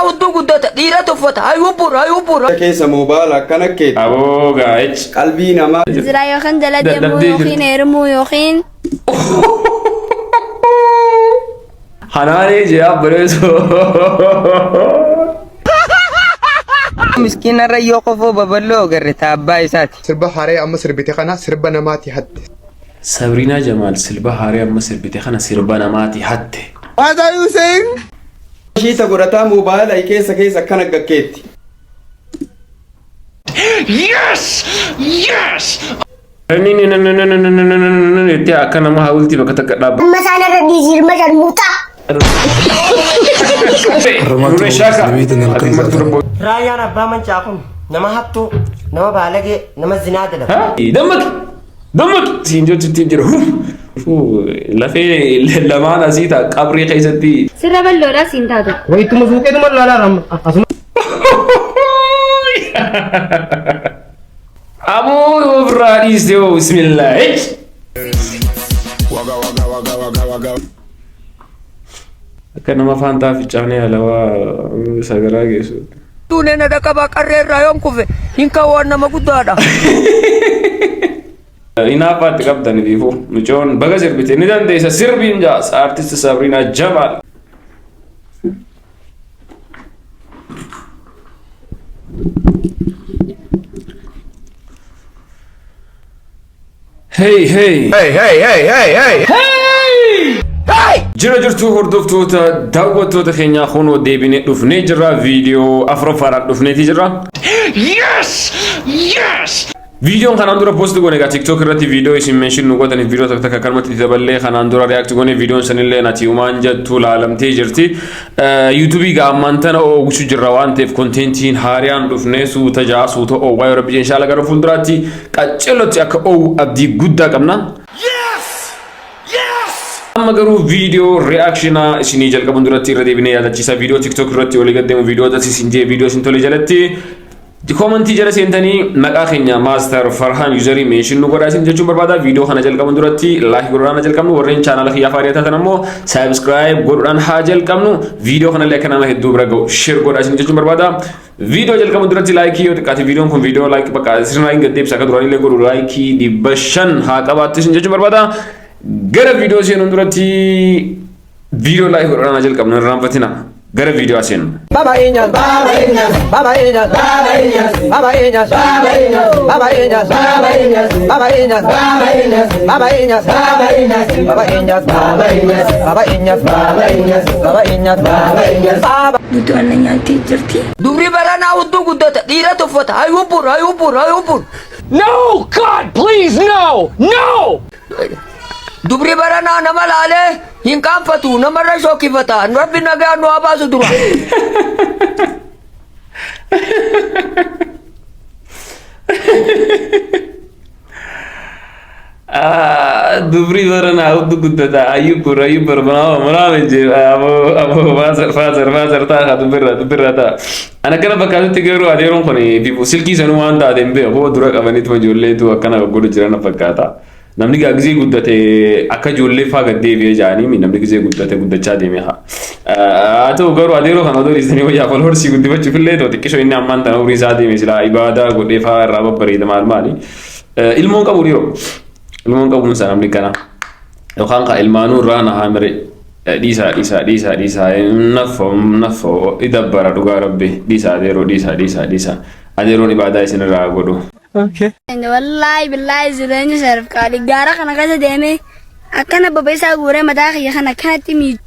hudduu guddata dhiira tuffata hayubbur hayubbur. Keessa moobaala akkana keetti. Aboo gaa'ech. Qalbii namaa. Jira yookiin jala deemuu Dadhabdee yookiin jirti. heerumuu yookiin Hanaanee jee abbareessoo. Miskiinarra yoo qofoo babal'oo agarre taabbaa isaati. Sirba haaree amma sirbite kana sirba namaati hatte. Sabriinaa Jamaal sirba haaree amma sirbite kana sirba namaati hatte. What are you saying? Shiita godhataa moobaala keessa keessa akkana gakkeetti. Inni itti akka nama hawultii bakka takka dhaabba. Amma isaan irra dhiisii ilma sharmuuxaa. Nuree shaaka. Raayyaan abbaa mancaa kun nama hattuu, nama baalagee, nama zinaa dalagu. Dammaqi! Dammaqi! Siin jechuutti jira. Lafee lamaan asii ta'a qabrii keessatti. Sirra bal'oodhaa siin taatu. Wayituma suuqeetuma laalaa asuma. Aboo ofirraa dhiiste hoo bismillah. Akka nama faantaa fincaanii alawaa sagaraa geessu. Duunee na dhaqabaa qarree irraa yoon kufe hin kawwaan nama guddaadha. Hinaaffaatti qabdan fiifuu mucoon baga sirbite ni dandeessa sirbiin jaas aartist Sabriinaa Jamaal. Hey hey. Hey hey hey hey hey. Jira jirtu hordoftoota daawwattoota keenyaa kunoo deebinee dhufnee jirra viidiyoo afuraffaadhaan dhufneeti jirra. Yes! Yes! Viidiyoon kanaan dura post goone egaa TikTok irratti viidiyoo isin mention nu gootaniif viidiyoo takka takka akkanumatti itti daballee kanaan dura react goone viidiyoon sanillee nati umaan jettu laalamtee jirti. YouTube egaa ammaan tana oowwisu jirra waan ta'eef kontentiin haariyaan dhufnee suuta ja'a suuta oowwaa yoo rabbi inshaalla gara fuulduraatti qaccalotti akka oowwu abdii guddaa qabna. Amma garuu viidiyoo reaakshinaa isinii jalqabuun duratti irra deebinee yaadachiisa viidiyoo TikTok irratti olii gad deemu viidiyoo tas isin jee viidiyoo isin tole jalatti koomantii jala seentanii maqaa keenya maaster Farhaan yuuzarii meeshin nu godhaa isin jechuun barbaada viidiyoo kana jalqabuun duratti laayik godhuudhaan haa jalqabnu warreen chaanaala kiyyaa faarii taatan ammoo saabskraayib godhuudhaan haa jalqabnu viidiyoo kanallee akka nama hedduu bira ga'u sheer godhaa isin jechuun barbaada. Viidiyoo jalqabuun duratti laayikii yoo xiqqaate viidiyoon kun viidiyoo laayik bakka sirna hin gaddeebisa akka duraanillee godhu laayikii 500 haa qabaattu isin jechuun barbaada. Gara viidiyoo seenuun duratti viidiyoo laayik godhuudhaan haa jalqabnu hin irraanfatina. Gara viidiyoo haa seennu. Baba Iñas, Baba Iñas, Baba Iñas, Baba Iñas, Baba Iñas, Baba Iñas, Baba Iñas, Baba Iñas, Baba Iñas, Baba Iñas, Baba Iñas, Baba Iñas, Baba Iñas, Baba Iñas, Baba Iñas, Baba Iñas, Baba Iñas, Baba Iñas, Baba. Nuti waan nyaattee jirti. Dubri baranaa hudduu guddata dhiira tuffata hayubbur hayubbur hayubbur. No! God, please, no! No! Dubri baranaa nama laalee hin qaanfatu namarra shokkifata rabbi nagaa nu haa baasu dura. Dubri baranaa hudduu guddata ayyubbur ayyubbur manaa manaa jee aboo aboo faasar faasar faasar taa dubbirra dubbirra taa. Ana kana fakkaatutti garuu adeeroon kun bifu silkii sanuu waan taate hin beeku dura qabaniituma ijoolleetu akkana godhu jiran fakkaata. Namni gaa gizee guddate akka ijoollee faa gad deebi'ee jaanii namni gizee guddate guddachaa deeme haa. Haa ta'u garuu adeeroo kana odoo dhiistanii wayyaa foloorsii guddifachuuf illee ta'u xiqqishoo inni ammaan tana umriin isaa deeme silaa ibaadaa godhee faa irraa babbareeda maal maali. Ilmoon qabu dhiiroo. Ilmoon qabuun isaa namni kana. Yookaan kaa ilmaanuu irraa na haa mire. Dhiisaa dhiisaa dhiisaa dhiisaa naffo naffo idabbara dhugaa rabbi dhiisaa adeeroo dhiisaa dhiisaa dhiisaa adeeroon ibaadaa isinirraa godhu. Wallaahi billaahi jireenya sharaf qaali gaara kana keessa deemee akkana bobeessaa guuree mataa kiyya kana akkanatti miidhu.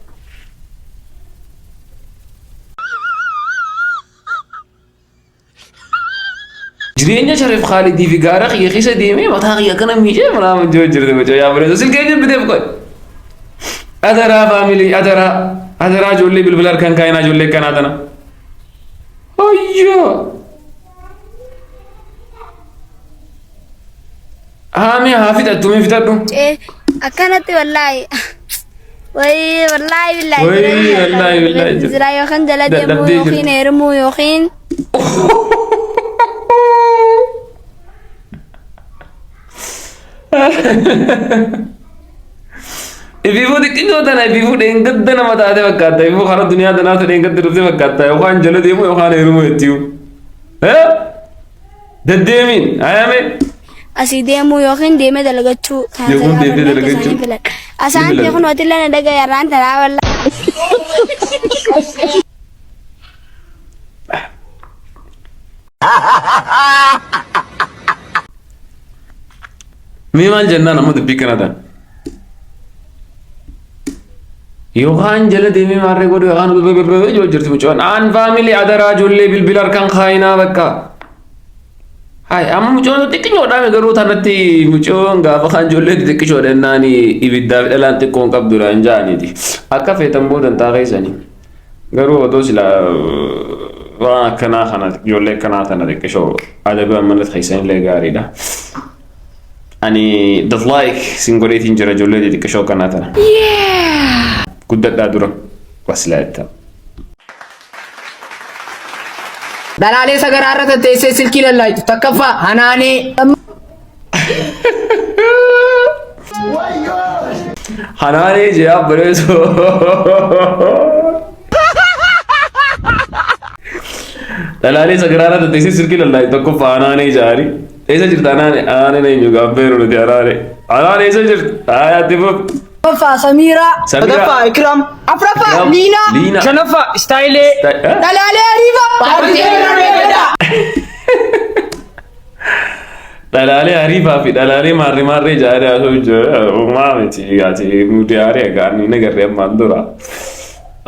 Jireenya Sharif Khaalidii fi gaara kiyya keessa deemee mataa kiyya akkana miicee manaa jiru jirti mucaa yaa bareedu silkee eenyuun biteef qoy. Adaraa faamilii adaraa adaraa ijoollee bilbila harkaan kaayinaa ijoollee akkanaa tana. Ayyoo. Haamee haa fixattu mee fixadhu. Cee akkanatti wallaahi. Wayii wallaahi billaahi. Wayii, jireenya wallaahi, billaahi jira. Jira yookiin jala deemuu Dadhabdee yookiin jirti. heerumuu yookiin Ififuu xiqqishoo tana ififuu dheengadda nama taate fakkaata. Ififuu karaa duniyaa tanaatu dheengadda dhufte fakkaata. Yookaan jala deemu yookaan heerumu jettiyu. Deddeemiin ayame. Asii deemuu yookiin deemee dalagachuu. Yookiin deemtee dalagachuu. Asaan Ni kun hoteela na dhaga yaraan tanaa walla. Mee maal jennaan amma dubbii kana ta'an? Yookaan jala deemee maarree godhu yookaan yoo jirti mucaan. Aan faamilii adaraa ijoollee bilbila harkaan kaayinaa bakka. Hai amma mucaan xixiqqoodhaan garuu tanatti mucaan gaafa kaan ijoollee xixiqqoodha jennaan ibiddaa fi dhalaan xiqqoon qabdudha hin jaaniiti. Akka feetan boodan taa keessanii. Garuu odoo silaa waan akkanaa kana ijoollee akkanaa tana xiqqishoo adabii ammallee keessanillee gaariidha. Ani dislike sin godheetiin jira ijoollee xixiqqishoo akkanaa tana. Guddadhaa dura wasilaa Dhalaalee sagaraa irra tatteessee silkii lallaayitu takkaffaa hanaanee. Hanaanee jee abbareessoo. Dhalaalee sagaraa irra tatteessee silkii lallaayitu tokkoffaa hanaanee jaanii. Eessa jirta hanaanee? Hanaaneen eenyu gaabbeeru nuti hanaanee. Hanaanee eessa jirta? Aayaatti fuuf. Sadaffaa Samiiraa. Samiiraa. Sadaffaa Ikiraam. Afraffaa Ikiraam. Liinaa. Liinaa. Shanaffaa Istaayilee. Dhalaalee Hariifa. Dhalaalee hariifaa fi dhalaalee maarree maarree jaaree haasoo jira. Uumaa miti ati nuti haarii egaa ni agarree ammaan dura.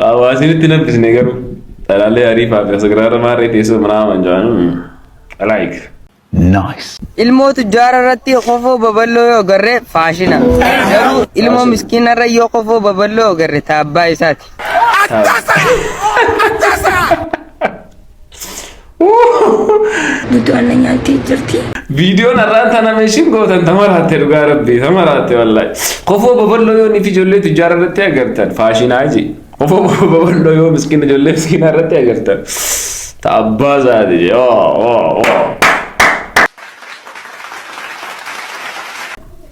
Hawaasinitti naffisne garuu dhalaalee hariifaa fi asagiraarra maarree teessoo manaa aman jaanii. Like. Ilmoo tujjaara irratti kofoo babal'oo yoo agarre faashina. Garuu ilmoo miskiina irra yoo kofoo babal'oo agarre taabbaa isaati. Duutu anna nyaattee jirti. Viidiyoon har'aan tana meeshin gootan tamaraatte dhugaa rabbii tamaraatte wallaahi. Kofoo babal'oo yoo nifi ijoollee tujjaara irratti agartan faashinaa ji. Kofoo babal'oo yoo miskiina ijoollee miskiina irratti agartan taabbaa isaati ji. Oo oo oo.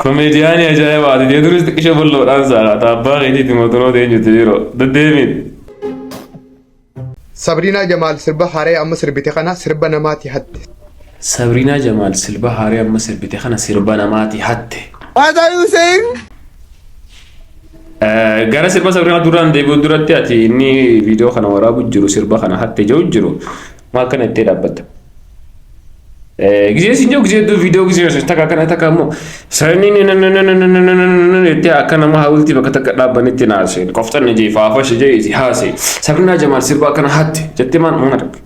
Komeediyaanii ajaa'ibaati. Jee duris xiqqishoo bal'oodhaan saala. Taabbaa keetiiti mootoroo eenyuti yeroo deddeebiin. Sabriinaa Jamaal sirba haaree amma sirbite kana sirba namaati hatte. Sabriinaa Jamaal sirba haaree amma sirbite kana sirba namaati hatte. What are you saying? Gara sirba Sabriinaa duraan deebi'u duratti ati inni viidiyoo kana waraabu jiru sirba kana hatte jiru jiru maal kana itti dhaabbatta? Gisee siin jiru gisee hedduu viidiyoo gisee takka akkana takka immoo sanyii jettee akka nama hawultii bakka takka dhaabbanitti naaseen qofxanni jee faafashi jee isi haase Sabriinaa Jamaal sirba akkana hatte jettee maan maal arga?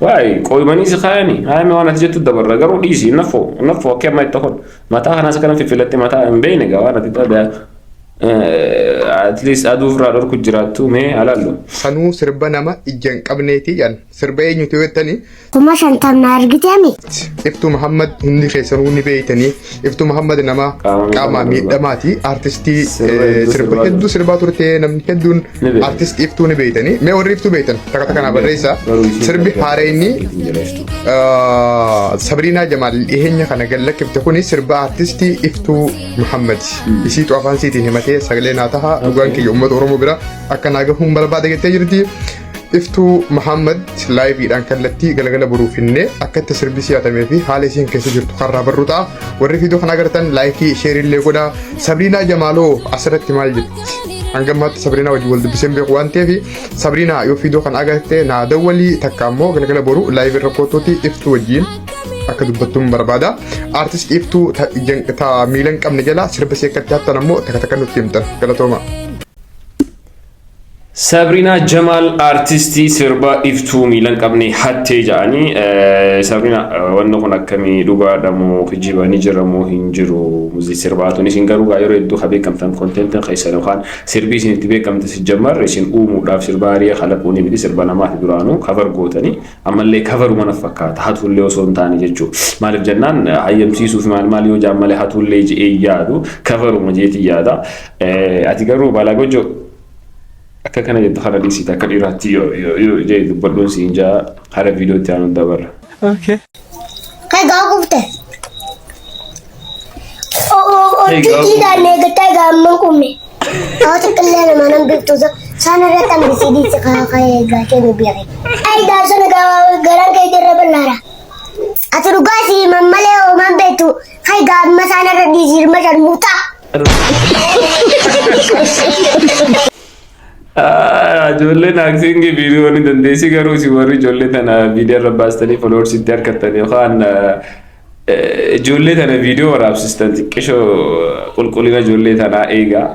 Waay qooymanii si kaayanii haayame waan ati jettu dabarra garuu dhiisi naffoo naffoo akka amma itti kun mataa kanaas akkana fiffilatte mataa hin beekne gaa waan ati taate at least aduu ofirraa dhorku jiraattu mee alaallu. Sanuu sirba nama ija hin qabneeti jedhan. Sirba eenyuti yoo jettanii 50,000 na argiteemi. Iftuu Muhammad hundi keessanuu ni beeytanii. Iftuu Muhammad nama Qaama qaama miidhamaa miidhamaati. Artistii Sirba hedduu sirba sirbaa hedduu sirbaa turte namni hedduun Ni beekna. artistii Iftuu ni beeytanii. Mee warri Iftuu beeytan takka takka naa barreessaa. Garuu isheen Sirbi haareenni Sabriinaa Jamaal dhiheenya kana gad lakkifte kuni sirba artistii Iftuu Muhammad. Isiitu afaan siitiin himatee sagalee naa taha dhugaan kiyya uummata Oromoo bira akka naa gahuun barbaada jettee jirti. Iftuu Muhammad liveiidhaan kallattii galgala boruu finnee akka itti sirbi si'atamee fi haala isiin keessa jirtu karraa barru ta'a. Warri viidiyoo kana agartan like shareillee godhaa. Sabriinaa Jamaaloo asirratti maal jetti? Hanga ammaatti Sabriinaa wajjin wal dubbisee hin beeku waan ta'eef Sabriinaa yoo viidiyoo kana agarte naa dawwalii takka ammoo galgala boruu live irra kootuuti Iftuu wajjin akka dubbattuun barbaada. Artist Iftuu ta miila hin qabne jala sirba ishee akkatti hattan ammoo takka takka nutti himtan. Galatooma. Sabriinaa Jamaal aartistii sirba Iftuu miila hin qabne hattee jedhanii. Sabriinaa, wanni kun akkamii, dhugaadha moo kijiba, ni jira moo hin jiru? Sirbaatuun isin garuu gaa yeroo hedduu haa beekamtan contentiin keessan yookaan sirbii isin itti beekamte si jammarre isin uumuudhaaf sirba hariya kalaquu ni miti, sirba namaati duraanuu cover gootanii ammallee coveruma na fakkaata hatuullee osoo hin taane jechuu. Maaliif jennaan hayyamsiisuuf maal maal yoo jaan malee hatuullee je'ee yaadu coveruma jeetii yaada. Ati garuu balaa gojoo akka kana jettu kana dhiisite akka dhiiraatti yoo yoo yoo jee dubbadhuun siin jaa hara viidiyootti aanu dabarra. Kai gaa qufte. Hey, gaa Otuutiidhaan eegataa gaamman qume. Awwa qillee nama nan beektu isaan irratti hambisii dhiisi gaachee nu beeke. Ay daasana garaan kee irra bal'aara. Ati dhugaa si mammalee hoomaan beektu hay gaamma isaan irra dhiisi ilma sharmuutaa. Ijoolleen acting viidiyoo ni dandeessi, garuu si warri ijoollee tana viidiyoo irra baastanii followers itti harkattan yookaan ijoollee tana viidiyoo waraabsistan, xiqqishoo qulqullina ijoollee tanaa eegaa.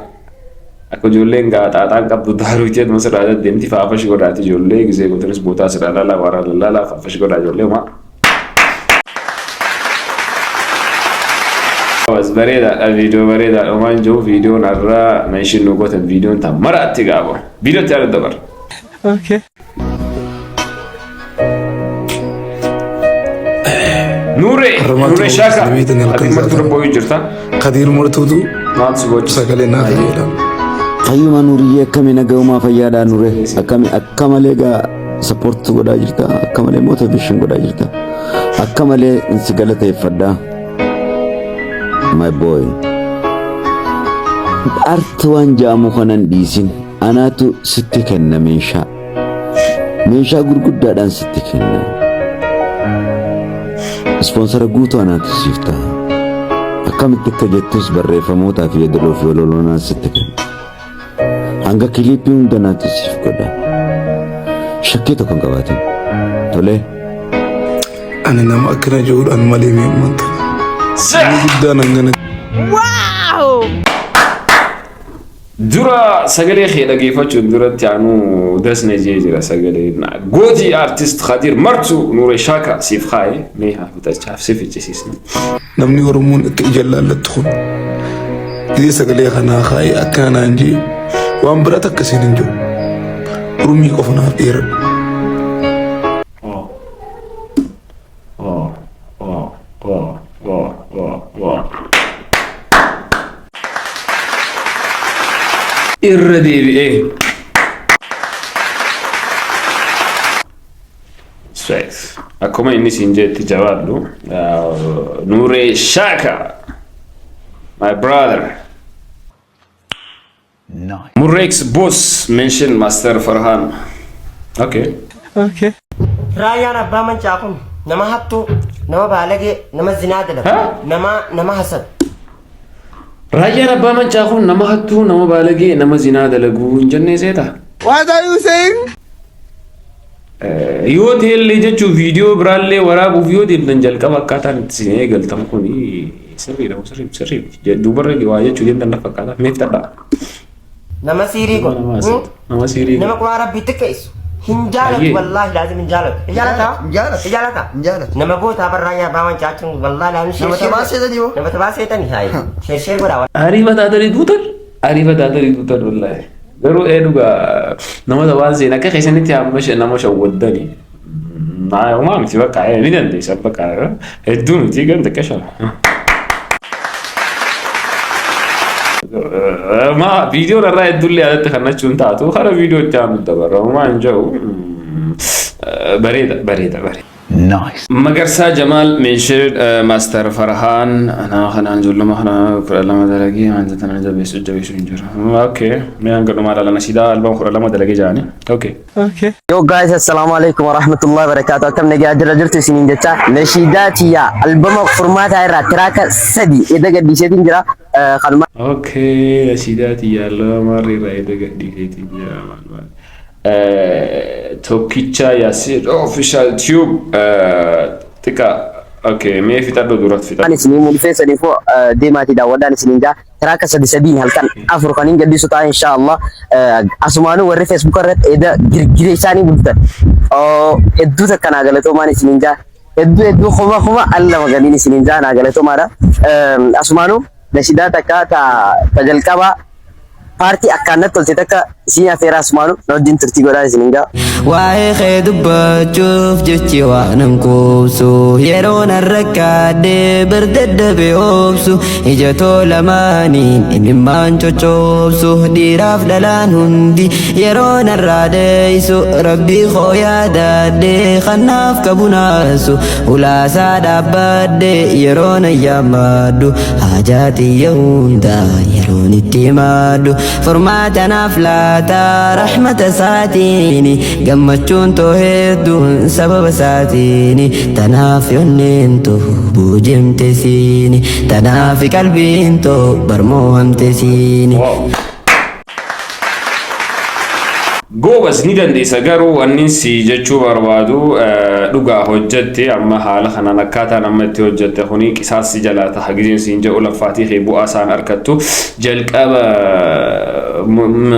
Akka ijoolleen xaaxaan qabdu daaruu jedhuma sirraa deddeemti faafashi godhaati. Ijoollee gisee gootanis bootaa sirraa laalaa warra laalaa faafashi godhaa ijoollee homaa. Bas, bareedaadha, viidiyoo bareedaadha. Homaan jiru viidiyoon har'aa meeshin nu gootan viidiyoon tan maraatti gaaba. Viidiyootti yaada dabar. Okay. Nuuree Nuuree Shaaka, ati martuu rabboo jirta. Kadiir Martuutu Maaltu si gochisa? Sagalee naa fayyada. Fayyuma Nuuriyyee, akkami nagaumaa fayyaadhaa? Nure, akkami? Akka malee gaa support godhaa jirta, akka malee motivation godhaa jirta, akka malee si galateeffadha. My boy, art waan ja'amu kanan dhiisin. Anaatu sitti kenna, meeshaa gurguddaadhaan sitti kenna. Sponsor guutuu anaatu siif ta'a. Akkamitti akka jettus barreeffamootaa fi yeedaloo fi walaloonaan sitti kenna. Hanga clip hunda naatu siif godha. Shakkii tokko hin qabaatin. Tolee. Ani nama akkana jiruudhaan malee mi'ammanta. Inni guddaan hangana. Dura sagalee kee dhageeffachuun duratti anuu dasna jee jira. Sagaleen gootii artist Khadir Martu Nuure Shaaka siif kaaye mee haa fixachaaf si ficcisiisna. Namni Oromoon akka ija laallattu kun gisee sagalee kanaa kaa'ee akkana naan jee, waan biraatti akkasiin hin jiru. Urmii qofa naaf dheeradhu. Oh. Oh. Oh. Oh. Oh. Oh. Oh. Irra deebi'ee. Sex. Akkuma inni siin jeetti jabaadhu. Nuuree Shaaka. My brother. Murrex Boss mention Master Farhan. Okay. Okay. Raayyaan abbaa mancaa kun nama hattuu, nama baalagee, nama zinaa dalagu, nama hasadu. Raayyaan abbaa mancaa kun nama hattuu, nama baalagee, nama zinaa dalaguu hin jennee seeta? What are you saying? Yoo teellee jechuun viidiyoo biraallee waraabuuf yoo deemtan, jalqaba akkaataan itti isin eegaltan kun sirriidha moo sirrii sirrii duubarra waa jechuu deemtan lafa fakkaata meef tadhaa. Nama siirii godhu. Nama hasadu. Nama siirii Nama quraan rabbii xiqqeessu. Hin jaalatu. Ayyee. Wallaahi laazim hin jaalatu. Hin jaalataa? Hin jaalatu. Hin jaalataa? Hin jaalatu. Nama gootaa bar raayyaa abbaa mancaa jechuun wallaahi laazim. Nama taphaa seetanii hoo? Nama taphaa seetanii haayi. Share share godhaa. Ariifa taatanii duutan, ariifa taatanii duutan wallaahi. Garuu ee dhugaa nama taphaan seen akka keessanitti hamma nama shawwaddani. Homaa miti, bakka ni dandeessa, bakka hedduu miti gan xiqqeesha. Ma viidiyoon irraa hedduullee yaadatti kan nachuun taatu kara viidiyoo itti aanu dabarra. Homaa hin jiru, bareeda bareeda bareeda. Nice. Magarsaa Jamaal mention Master Farhaan. Anaa kanaan ijoolluma kana 12 dalagee wanta tana jabeessu jabeessu hin jiru. Okay. Mee hanga dhumaa ilaalana siidaa album 12 dalagee jaanii. Okay. Okay. Yo guys, assalamu alaikum warahmatullahi wabarakatuh. Akkam nagaa jira jirtu isiniin jecha. Nashiidaa tiyyaa albama furmaataa irraa track 3 edda gadhiiseetiin jira. Kanuma Okay. Siidaa xiyyaalloo maarri irraa edda gadhiiseetiin jira maal maal. Tokkicha Yaasir Official Tube xiqqaa. Okay. Mee fixadhu, duratti fixadhu. Isinii mul'ifeessaniifuu deemaatii daawwadhaan isiniin jaa. Track sadi sadiin halkan 4 kan hin gadhiisu ta'a insha Allah. Asumaanuu warri Facebook irratti eda girgire isaanii bultan. Hedduu takka naa galatoomaan isiniin jaa. Hedduu hedduu kuma kuma alla maganiin isiniin jaa, naa galatoomaadha. Asumaanuu nashidaa takka ta jalqabaa paartii akkaan natti tolte takka isin afeeraa, asumaanuu na wajjin turtii godhaa isiniin jaa. Waa'ee kee dubbachuuf jechi waan hin quubsu, yeroo nan rakkaadhee bardaddabe oobsu, ija too lamaaniin imimmaan cocoobsu, dhiiraaf dhalaan hundi yeroo narraa dheeysu, rabbii koo yaadadhee kanaaf qabu naasu, ulaasaa dhaabbadhee yeroo nan yaammadhu, haajaa xiyya hunda yeroon itti himadhu. Furmaata naaf laata rahmata isaatiini. Gammachuun too hedduun sababa isaatiini. Tanaaf onneen too boojimte siini. Tanaaf qalbiin too barmoohamte siini. Goobas ni dandeessa, garuu wanni si jechuu barbaadu dhugaa hojjette amma haala kanaan akkaataan amma itti hojjette kuni qisaassi jalaa taha gizeen siin jedhu laffaatii kee bu'aa isaan argattu jalqaba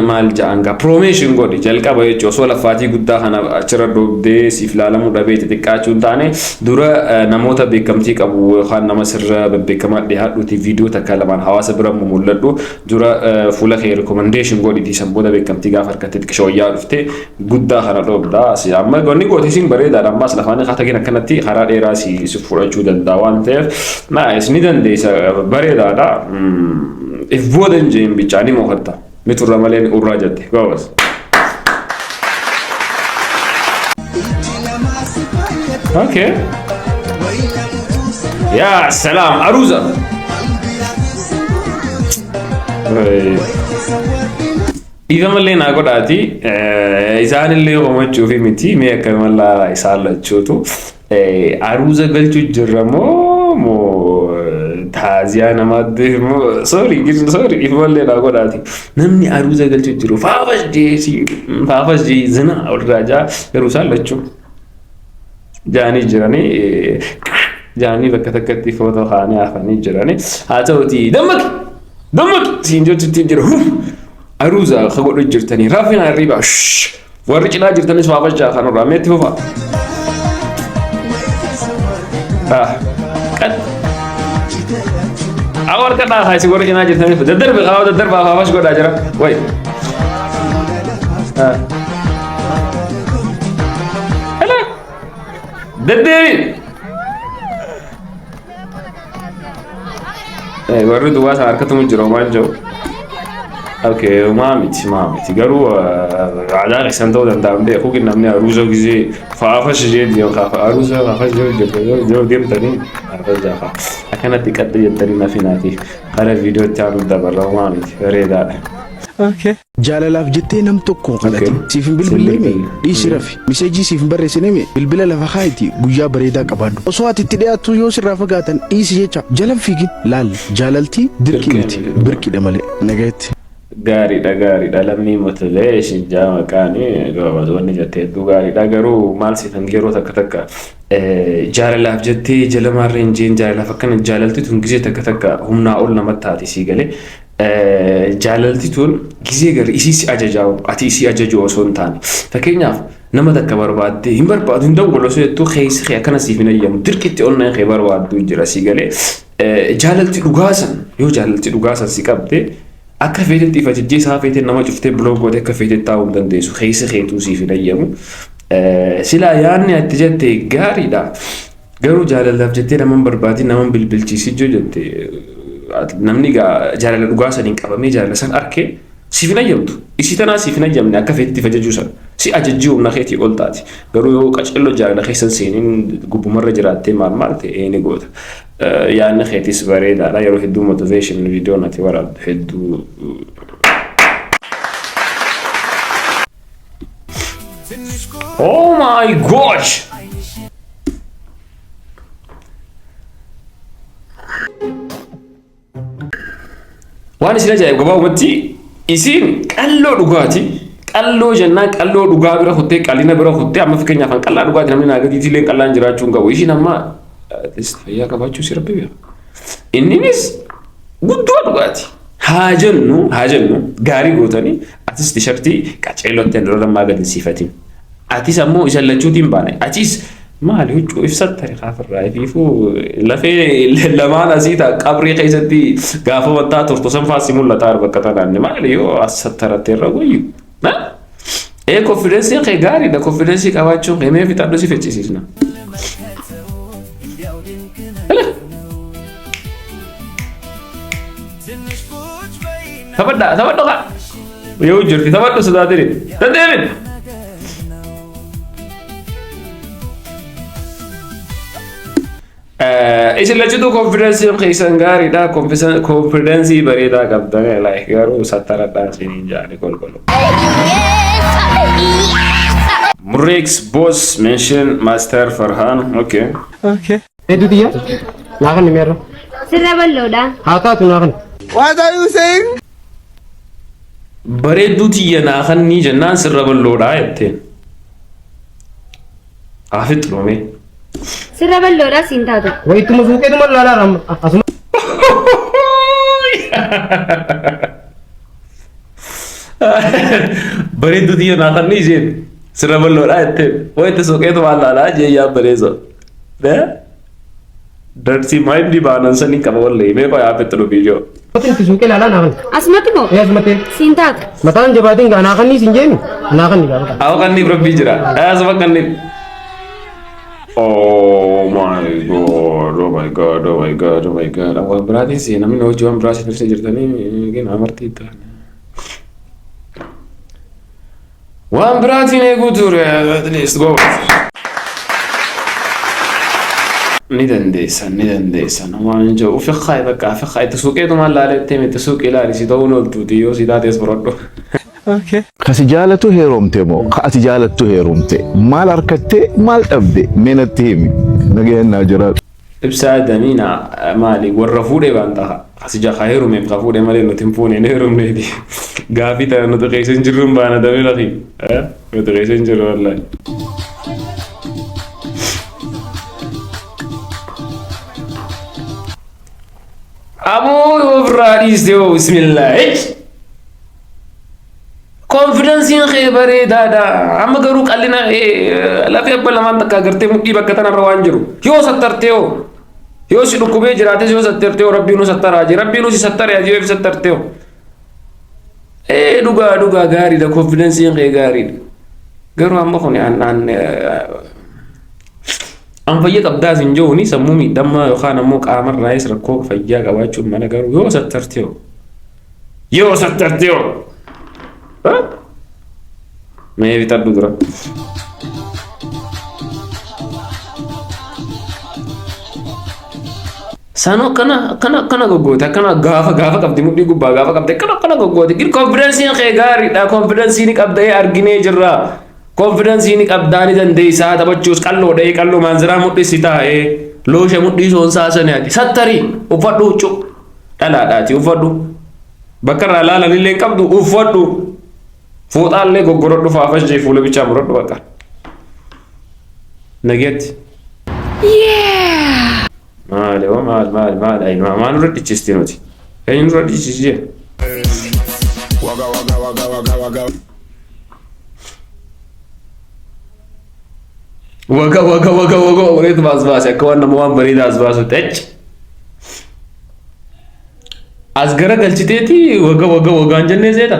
maal ja'an gaa promotion godhi jalqaba jechuun osoo laffaatii guddaa kana achirra dhoobdee siif laalamuu dhabee xixiqqaachuu hin taane dura namoota beekamtii qabu yookaan nama sirra bebbeekamaa dhiyaadhuuti viidiyoo takka lamaan hawaasa bira mul'adhu. Dura fuula kee recommendation godhiitii san booda beekamtii gaafa argatte xiqqisha wayyaa dhufte guddaa kana dhoobda. Si amma wanni goote isin bareedaadha, ammaas lafaan kaatagin akkanatti karaa dheeraa si si fudhachuu danda'a waan ta'eef nice, ni dandeessa, bareedaadha. If booda hin jeen bichaa ni mookatta. Ni turra malee ni urraa jette goobas. Okay. Yaa salaam, aruuza. Dhiifama illee naa godhaati. Isaanillee homachuufi miti. Mee akkama laalaa isaan lachuutu. Aruuza galchuu jirra moo moo taaziyaa namaatti moo? Sorry, sorry, dhiifama illee naa godhaati. Namni aruuza galchuu jiru faafas jeesi faafas jee zina walirraa jaa, garuu isaan lachuu jaanii jiranii jaanii bakka takkatti footoo kaa'anii hafanii jiranii. Haa ta'uti, dammaqi dammaqi siin jechuutti jira. Aruuza ka godhu jirtanii rafina hirriba warri cinaa jirtanis faafas jaa kanarraa meetti fufa. Qad Awar kadhaa haisi warri cinaa jirtanis daddarbe haa daddarbaa faafas godhaa jira. Wayi. Hello. Deddeebi. Warri duwwaa sana harkatumu jira waan jiru. Okay, maa miti, maa miti, garuu aadaa keessan ta'uu danda'a hin beeku. Namni aruuza gisee faafas ishee deemu kaafa aruuza faafas yoo deemtanii faafas jaafa akkanatti qadda jettanii nafinaati kara viidiyootti aanu dabarra, maa miti, bareedaadha. Jaalalaaf jettee nam tokko hin kadhatin. Siif hin bilbilleemi, dhiisi rafi. Message siif hin barreessinemi, bilbila lafa kaayiti, guyyaa bareedaa qabaadhu. Osoo ati itti dhiyaattu yoo sirraa fagaatan dhiisi jecha jalan fiigin. Laal, jaalaltii dirqii miti, birqiidha malee. Nagayetti. Gaariidha, gaariidha, lammii motivation jaa maqaani wanni jette hedduu gaariidha, garuu maal siifan yeroo takka takka jaalalaaf jettee jala maarree hin jeen, jaalalaaf akkana jaalalti tun gizee takka takka humnaa ol namatti taati sii galee. Jaalalti tun gizee gari isii si ajajaa, ati isii ajaju osoo hin taane. Fakkeenyaaf nama takka barbaaddee hin barbaadu hin dawwalu osoo jettuu keessi kee akkana siif hin ayyamu, dirqitti onneen kee barbaaddu jira sii galee. Jaalalti dhugaasan yoo jaalalti dhugaasan si qabde akka feetetti if ajajjee isaa feetee nama cuftee block goote akka feetetti taa'uu hin dandeessu, keessi keetuu siif hin ayyamu. Silaa yaadni ati jette gaariidha. Garuu jaalalaaf jettee nama hin barbaadin, nama hin bilbilchiisin joo jette, namni jaalala dhugaa saniin qabamee jaalala san arkee siif hin ayyamtu. Isii tanaa siif hin ayyamne akka feetetti if ajajuu sana. Si ajajjii humna keetii ol taati. Garuu yoo qacello jaalala keessan seeniin gubbumarra jiraattee maal maal ta'e ni goota. Yaadni keetis bareedaadha. Yeroo hedduu motivation viidiyoon ati waraabdu hedduu. Oh my gosh! Waan isin ajaa'ibu gabaabumatti isiin qalloo dhugaati. Qalloo jennaan qalloo dhugaa bira kuttee qallina bira kuttee, amma fakkeenyaaf an qallaa dhugaati, namni naa gadiitti illee qallaan jiraachuu hin qabu. Isiin amma fayyaa qabaachuu si rabbi beeka. Inninis guddoo dhugaati. Haa jennu gaarii gootanii atis tishartii qaceelootti dura lammaa gadi siifatin. Atis ammoo isa lachuutiin baane. Atis maali huccuu ibsattani kaafirraa ifiifuu lafee lamaan asii ta'a qabrii keessatti gaafa wantaa turtu san faasii mul'ata bakka tanaan maali yoo as sattaratte irra wayyu. Ee, confidence kee gaariidha, confidence qabaachuun kee mee fixadhu si fechisiisna. Taphadhaa, taphadhu kaa. Yoo jirti taphadhu, sodaatini. Deddeebin. Isin lachituu confidenceiin keessan gaariidha. Confidence bareedaa qabdan, like, garuu sattaradhaa isiniin jaani kolkolu. Murex Boss mention Master Farhan. Okay. Okay. Hedduu tiyya. Naa kan meerra. Sirra bal'oodha. Haa taatu, naa kan. What are you saying? Bareedduu tiyya, naa kannii jennaan sirra bal'oodha jetteen. Haa fixxoomee. Sirra bal'oodha, siin taatu. Wayituma suuqeetuma laalaa ramma. Asuma. Bareedduu tiyya, naa kannii isheen sirra bal'oodha jetteen. Wayitti suuqeetu maal laalaa jee yaa bareeso. Dirty mind baanan sanii qaba wallahi, mee qoyaa fixxu viidiyoo. Itti suuqee laalaa, naa kan. Asumatti moo? Ee, asumatti. Siin taatu. Mataan jabaatiin gaa, naa kannii siin jeemi. Naa kanni gaa bakka. Awo, kanniif rabbii jira. Asuma kanniif. Oh my God, oh my God, oh my God, oh my God. Waan biraatiin si namni hojii waan biraa si jirtanii gin amartii ta'an. Waan biraatiin eeguu ture, at least go. Ni dandeessan, ni dandeessan. Waan jiru fiqqaa bakka fiqqaa itti suuqeetu maal laalettee miti, suuqii ilaali, si ta'uun ooltuuti, yoo si taates fudhadhu. Kasi jaalatu heerumte moo ka ati jaalattu heerumte? Maal harkattee, maal dhabde? Mee natti himi. Nagayaan naa jiraatu. Ibsaa damiina maali warra fuudhee waan ta'a. Asi jaa heerumeef ka fuudhee malee nuti hin fuune, hin heerumneeti. Gaafii tana nuti keessa hin jirru hin baana damee laki. Nuti keessa hin jirru wallahi. Aboo, ofirraa dhiiste hoo, bismillah. Confidenceiin kee bareedaadha. Amma garuu qallina lafee abba lamaan takka agartee mudhii bakka tanarra waan jiru. Yoo sattartee hoo? Yoo si dhukkubee jiraates, yoo sattartee hoo? Rabbiin nu sattaraa jira. Rabbiin nu si sattaree ati yoo sattartee hoo? Ee, dhugaa dhugaa gaariidha. Confidenceiin kee gaariidha. Garuu amma kun an an fayya qabdaas hin jiruuni, sammuu miidhamaa yookaan ammoo qaamarraayis rakkoo fayyaa qabaachuun mala, garuu yoo sattartee hoo? Yoo sattartee hoo? Mee bitadhu dura. Sanuu akkana akkana akkana goggoote, akkana gaafa gaafa qabdi, mudhii gubbaa gaafa qabdi, akkana akkana goggoote. Gir confidenceiin kee gaariidha. Confidence ni qabda, arginee jirra. Confidence ni qabdaa, ni dandeessaa taphachuus, qalloodha, qalloo maanziraa mudhisi taa'ee loosha mudhii soonsaa sani, ati sattarii uffadhu, huccuu dhalaadhaati uffadhu. Bakka irraa laalan illee hin qabdu, uffadhu. Fooxaallee goggorodhu, faafas jee fuula bichaa muradhu bakka. Nageetti. Maali hoo, maal maal maal, ayi maal nurra dhichisti nuti? Eenyu nurra dhichisi jee? Waga waga waga waga waga. Waga waga waga waga oreetu baas baase, akka waan nama waan bareedaa as baasutti achi. As gara galchiteeti waga waga wagaan jennee seeta.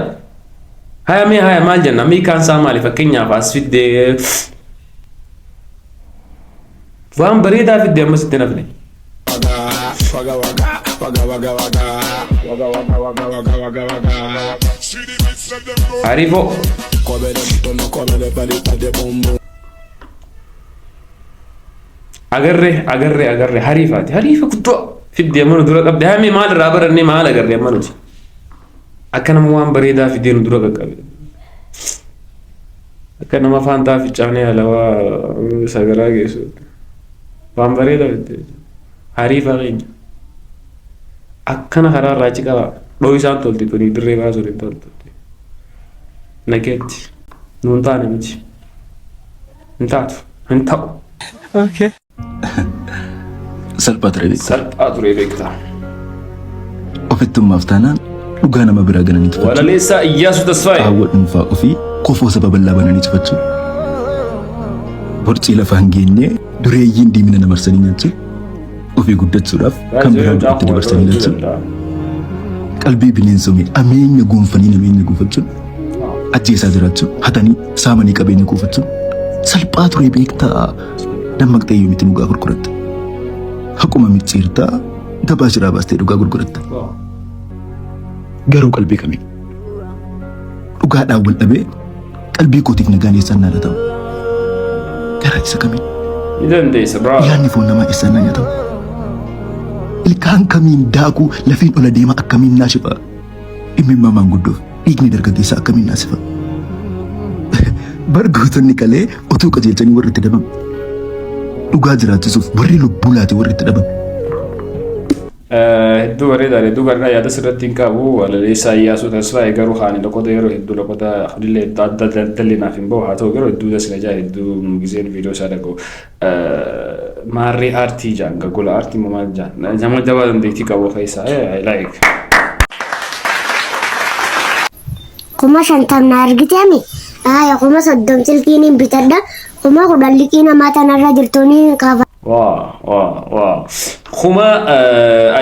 Haya, mee haya, maal jenna? Miikaan isaa maali? Fakkeenyaaf as fiddee waan bareedaa fidde, ammas itti nafne. Waga waga waga waga waga waga waga waga waga waga waga. Ariifoo. Kobele pali pade bumbu. Agarree, agarree, agarree, hariifaati, hariifa guddoo fiddee amma nu dura qabde. Haa, mee maal irraa barannee, maal agarree amma nuti? Akka nama waan bareedaa fiddee nu dura qaqqabe. Akka nama faantaa ficcaanee alawaa sagaraa geessu. Waan bareedaa fiddee. Hariifa keenya. Akkana karaa irraa achi qaba. Dhoo isaan tolti tuni, dirree baasuun hin toltu. Nageetti. Nuun taane miti. Hin taatu. Hin ta'u. Salphaa ture beektaa. Salphaa ture beektaa. Ofittummaaf taanaan dhugaa nama biraa gananii tufachuu. Walaleessaa Iyyaasuu Tasfaayee. Qaawwa dhuunfaa ofii kofoo saba bal'aa bananii tufachuu. Borcii lafa hin geenye dureeyyiin diimina namarsanii nyaachuu. Ofii guddachuudhaaf kan biraa du'atti dabarsanii lachuu. Qalbii bineensomee ameenya goonfanii nameenya guufachuun, ajjeesaa jiraachuu, hatanii saamanii qabeenya kuufachuun salphaa ture beektaa. Dammaqxee yoomiti dhugaa gurguratta? Haquma micciirtaa, gabaa jiraa baastee dhugaa gurguratta. Garuu qalbii kamiin dhugaadhaan wal dhabee qalbii kootiif nagaan eessaan naa laatama? Garaa isa kamiin? Ni dandeessa, bravo. Yaadni foon namaa eessaan naa nyaatama? Ilkaan kamiin daakuu lafeen ola deemaa akkamiin naashifa? Dhimmi maanguddoof dhiigni dargaggeessaa akkamiin naasifa? Bar gootonni kalee otuu qajeelchanii warri itti dabame. Dhugaa jiraachisuuf warri lubbuu laate warri itti dhabame. Hedduu bareedaadha. Hedduu gaariidha. Yaada sirratti hin qabu. Walaleessaa Iyyaasuu Tasfaayee garuu haani loqoda yeroo hedduu loqoda kunillee adda dalli naaf hin bahu. Haa ta'u garuu hedduu dasna jaa hedduu gizeen viidiyoo isaa dhaga'u. Maarree aartii jaan gagola aartii moo maal jaan nama jabaa dandeettii qabu keessaa I like. 50,000 na argiteemi. Aya 30,000 silkiin hin bitadha. 10,000 liqii namaa tanarra jirtuun kafa. Waa waa waa. Kuma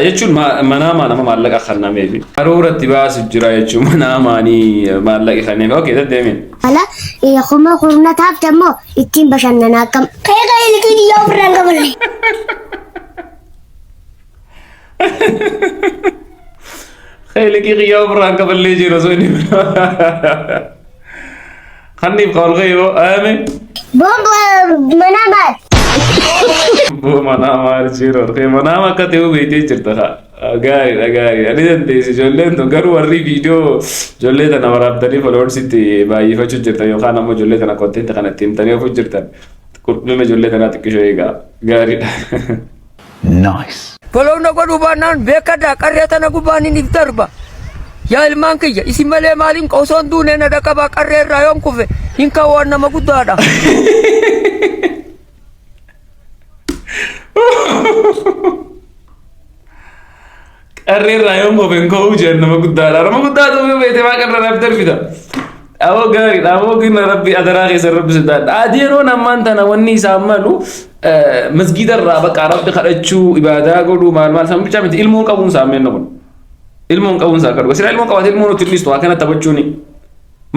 jechuun manaamaa nama maallaqa kennameefi. Karoora itti baasu jira jechuun manaamaanii maallaqa kennameefi. Okay, deddeemin. Ala 10,000 taafte immoo ittiin bashannanaa akkam. Ka'ee ka'ee liqii kiyyaa ofirraan kafalle. Liqii kiyyaa ofirraan kafallee jira osoo inni Kanniif qawl qayyoo aame. Bombo mana maal? Boo manaa maal jiru manaa akka ta'u beektee jirta haa. Gaariidha gaariidha ni dandeessi ijoolleen tun garuu warri viidiyoo ijoollee tana waraabdanii followersitti baay'ifachuu jirtan yookaan ammoo ijoollee tana content kana itti himtanii ofu jirtan qulqullina ijoollee tanaa xiqqishoo eegaa gaariidha. Nice. Follow na godhuu baannaan beekadhaa qarree tana gubbaan hin if darba. Yaa ilmaan kiyya isin malee maaliin osoon duunee na dhaqabaa qarree irraa yoon kufe hin ka'u nama guddaadha. Qarree irraa yoon kufe hin ka'uu jedhan nama guddaadha. Nama guddaa ta'uu beekte maa qarree irraa darbita. Aboo gaariidha. Aboo gina rabbi adaraa keessa rabbi sodaadha. Adeeroon ammaan tana wanni isaan malu masgiida irraa bakka rabbi kadhachuu ibaadaa godhuu maal maal san bichaa miti ilmoon qabuun isaa ammeen kun. Ilmoon qabuun isaa akka dhuga. Silaa ilmoon qabaate ilmoon nutti dhiistu akkana taphachuuni.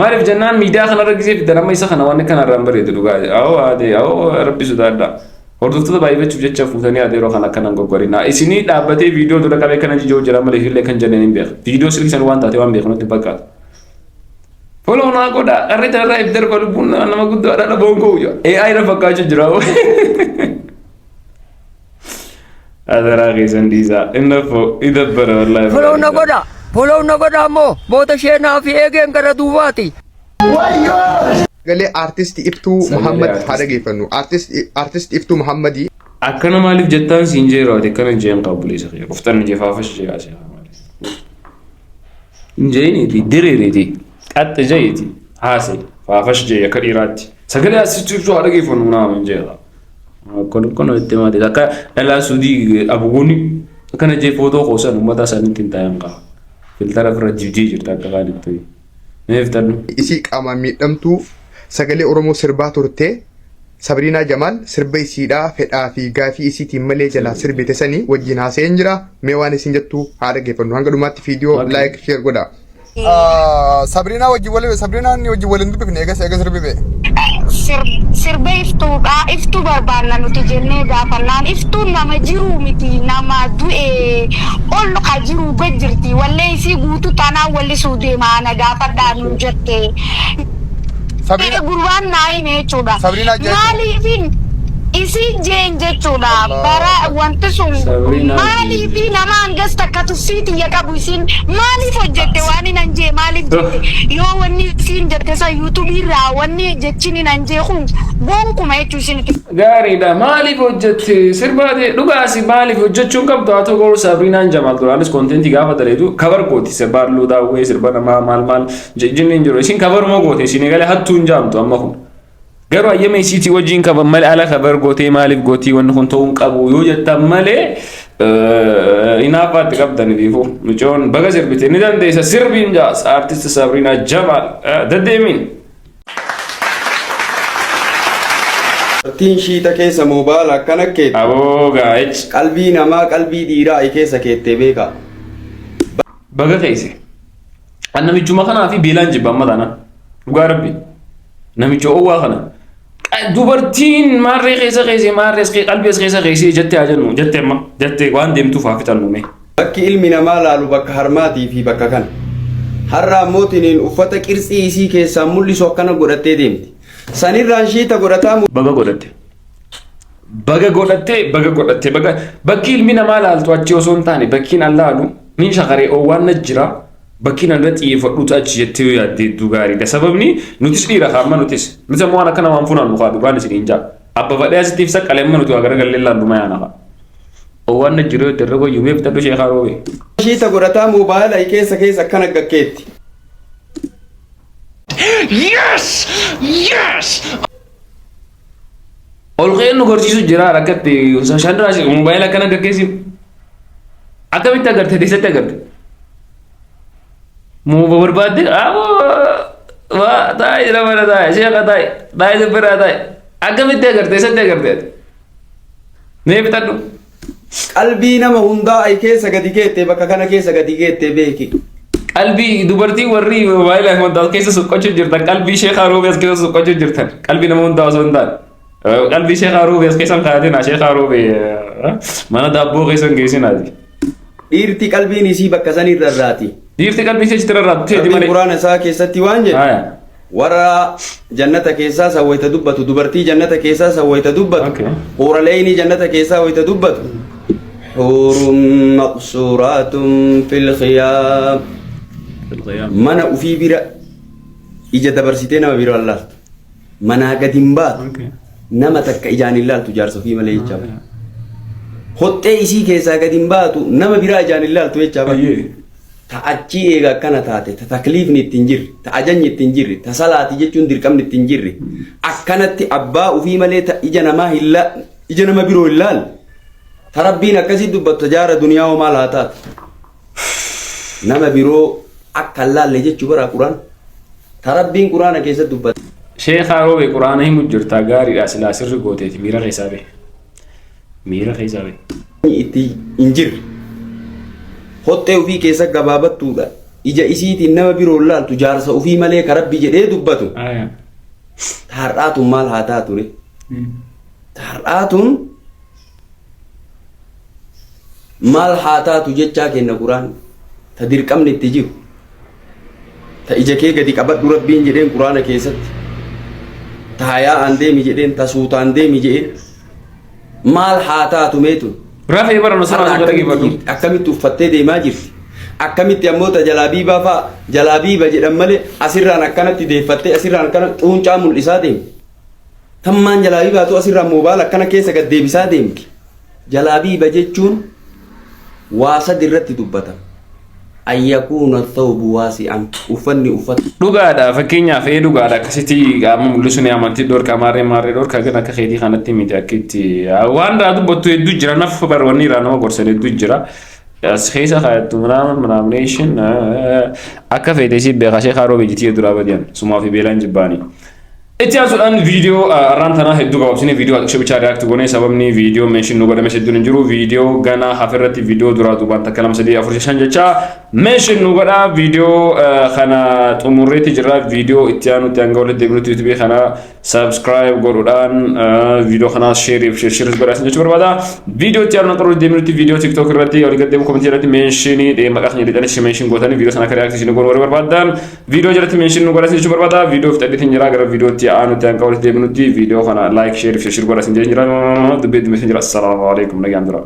Maaliif jennaan miidiyaa kanarra gisee fidan amma isa kana waan kana irraan bareedu dhugaa. Awoo adee awoo rabbi sodaadha. Hordoftoota baay'ifachuuf jecha fuutanii adeeroo kana akkanan goggorinaa. Isinii dhaabbatee viidiyoo dura qabee kana jijoo jira malee illee kan jenneen hin beeku. Viidiyoo silkii san waan taate waan beeku nutti hin fakkaatu. Follow naa godhaa qarree tanarraa if darba lubbuun nama guddaadha dhaboon koo AI na fakkaachuu jira. Adaraa keessan dhiisaa. Inni affoo idabbara wallaahi. Follow na godha. Follow na godha ammoo booda ishee fi eegeen gara duubaati. Sagalee aartisti Iftuu Sagalee Muhammad haa aartistii. dhageeffannu. Aartisti Iftuu Muhammadii Akkana maaliif jettaan siin jeeroo ati akkana jeen qabu leessa kiyya. Qoftaan jefaafas jee asii. Injeeniiti diriiriiti qaxxe jeeti haase faafash jee akka dhiiraatti. Sagalee asitti ibsu haa dhageeffannu naama hin jeera. Akkana akkana itti maati akka dhalaa suudii abugoonni akkana jee footoo qoosan uummata isaaniitti hin taa'an qaba. Filtara ofirra jibjee jirta akka kaanitti. Mee fixadhu. Isii qaamaan miidhamtuu sagalee Oromoo sirbaa turte Sabriinaa Jamaal sirba isiidhaa fedhaa fi gaafii isiitiin malee jalaa sirbite sanii wajjin haasa'een jira. Mee waan isin jettu haa dhaggeeffannu. Hanga dhumaatti viidiyoo like share godhaa. Sabriinaa wajjin wal Sabriinaan wajjin wal hin dubbifne eegas eega sirbi ba'e. Sirba iftuudha iftuu barbaanna nuti jennee gaafannaan iftuun nama jiruu miti nama du'e ol ka jiruu gad jirti wallee isii guutuu taanaan wallisuu deema ana gaafadhaa nuun jette. Sabriina Gurbaan naa hime jechuudha. Sabriinaa jechuun. Maaliifin isii jeen jechuudha. Bara wanti sun Sabriinaa maaliifi nama hangas takka tuffii tiyya qabu isiin maaliif hojjette waan hin anjee maaliif jette yoo wanni isiin jette san yuutuubii irraa wanni jechin hin anjee kun gonkuma jechuu isinitti Gaariidha. Maaliif hojjette? Sirbaate dhugaasi maaliif hojjechuun qabdu haa ta'u garuu Sabriinaan Jamaal duraanis content gaafa daleetu cover gooti. Sirba halluu daawwee sirba namaa maal maal jinni hin jiru. Isin coveruma goote isin egalee hattuu hin jaamtu amma kun. Garuu ayyama isiitii wajjin kaban malee ala cover gootee maaliif gootii wanni kun ta'uu hin qabu yoo jettan malee hinaaffaatti qabdan fiifuu. Mucoon baga sirbite ni dandeessa sirbiin jaas aartist Sabriinaa Jamaal deddeemiin. Dubartiin shiita keessa moobaala akkana keetti. Aboo gaa'ech. Qalbii namaa qalbii dhiiraa i keessa keettee beeka. Baga keesse. An namichuma kanaa fi beelaan jibba amma taana. Dhugaa rabbi. Namicha owwaa kana. Dubartiin maarree keessa keesse maarree qalbii as keessa keesse jettee haa jennu jettee amma jettee waan deemtuuf haa fixannu mee. Bakki ilmi namaa laalu bakka harmaatii fi bakka kana. Har'a ammoo tiniin uffata qirtsii isii keessaan mul'isu akkana godhattee deemti. Sanirraan shiita godhataa Baga godhatte. Baga godhattee, baga godhattee, baga bakki ilmi namaa laaltu achi osoo hin taane bakkiin an laalu nin shakaree oowwaan na jira bakkiin an irra xiyyeeffadhuutu achi jettee yoo yaadde hedduu gaariidha. Sababni nutis dhiira kaa amma nutis nuti ammoo waan akka namaan funaannu kaa dhugaan isiniin jaa. Abba fadhee asitti ibsa qalee amma nuti waa garagallee laallu mayaana kaa. Oowwaan na jira yoo darra wayyuu mee fixadhu sheekaa roobee. Shiita godhataa moobaayila keessa keessa akkana gakkeetti. Yes! Yes! Ol ka'ee nu garsiisu jira rakkatti shandiraa moobaayila akkana gaggeessi. Akkamitti agarte eessatti agarte? Muuba barbaadde waa taa'ee jira mana taa'e sheeka taa'e taa'ee sibbiraa taa'e akkamitti agarte eessatti agarte? Mee fixadhu. Qalbii nama hundaa ay keessa gadi keette bakka kana keessa gadi keette beeki. Qalbii dubartii warri moobaayila hundaa keessa suqqachuu jirtan qalbii sheekaa roobii as keessa suqqachuu jirtan qalbii nama hundaa osoo hin taane. Qalbii sheekaa roobii as keessan kaayatina sheekaa roobii mana daabboo keessan geessinaati. Dhiirti qalbiin isii bakka sanii rarraati. Dhiirti qalbii ishee achitti rarraatu teeti Rabbiin malee. Quraana isaa keessatti waan jedhe warra jannata keessaa san wayta dubbatu dubartii jannata keessaa san wayta dubbatu huuraleeynii jannata keessaa wayta dubbatu huurun maqsuuraatun fil khiyaam mana ufii bira ija dabarsitee nama bira hin laaltu manaa gadi hin baatu nama takka ijaan hin laaltu jaarsa ofii malee jechaa bara. Hoxxee isii keessaa gadi hin baatu nama biraa ijaan hin laaltu jechaa bara. Ta achii eega akkana taate, ta takliifni itti hin jirre, ta ajanyi itti hin jirre, ta salaati jechuun dirqamni itti hin jirre, akkanatti abbaa ufii malee ta ija namaa hin la ija nama biroo hin laalle, ta Rabbiin akkasii dubbattu ta jaara duniyaa hoo maal haa taatu? Nama biroo akka hin laalle jechuu bara Quraan. Ta Rabbiin Quraana keessatti dubbate. Sheekaa roobe quraana himu jirtaa gaariidha silaa sirri gooteeti miira keessaa bahe. Miira keessaa bahe. itti hin jirre. Hoxxee ufii keessa gabaabattuudha. Ija isiitiin nama biroo hin laaltu jaarsa ufii malee ka Rabbi jedhee dubbatu. Ta har'aatun maal haa taatu ree? Ta har'aatun maal haa taatu jechaa kenna Quraan. Ta dirqamni itti jiru. Ta ija kee gadi qabadhu Rabbiin jedheen Quraana keessatti. Ta hayaa'aan deemi jedheen, ta suutaan deemi jedheen. Maal haa taatu mee tun? Rafee bara nu Har'a sana akkamitti jirti? Akkamitti uffattee deemaa jirti? Akkamitti ammoo ta jalaabiibaa fa'a jalaabiiba jedhan malee asirraan akkanatti deeffattee asirraan akkana xuuncaa mul'isaa deemti. Tammaan jalaabiibaatu asirraan moobaala akkana keessa gad deebisaa deemti. Jalaabiiba jechuun waa sadi irratti dubbatama. An yakuuna thawbu waasi'an uffanni uffata. Dhugaadha fakkeenyaaf ee dhugaadha akkasitti qaama mul'isu ni amantii dhorka maarree maarree dhorka gan akka keetii kanatti miti akka itti waan irraa dubbattu hedduu jira naf bar wanni irraa nama gorsan hedduu jira as keessa kaayattu minaamin minaamination akka feete si beekaa sheekaa roobe jitii duraa badiyan sumaa fi beelaan jibbaanii. Itti aansuudhaan viidiyoo arraan tanaa hedduu gabaabsine viidiyoo xiqqoo bichaa react goone sababni viidiyoo mention nu godhame hedduun hin jiru viidiyoo gana hafirratti viidiyoo duraa duubaan takka lama sadii afur shan jecha mention nu godha viidiyoo kana xumurreetti jirra viidiyoo itti aanutti hanga walitti deebinutti YouTube kana subscribe godhuudhaan viidiyoo kana share fi share godhaa isin jechuu barbaada viidiyoo itti aanu hanga walitti deebinutti viidiyoo TikTok irratti walii gad deemu komentii irratti mentionii maqaa keenya lixanii mention gootanii viidiyoo sana akka react isin godhu warri barbaadan Viidiyoo jalatti mention nu godhaa jechuu barbaada. Viidiyoo fixadheetiin jira gara viidiyootti aanutti hanga walitti deebinutti viidiyoo kana like share fi share godhaa isin jira. Dubbii hedduu isin jira. Assalaamu alaikum nagaan dura.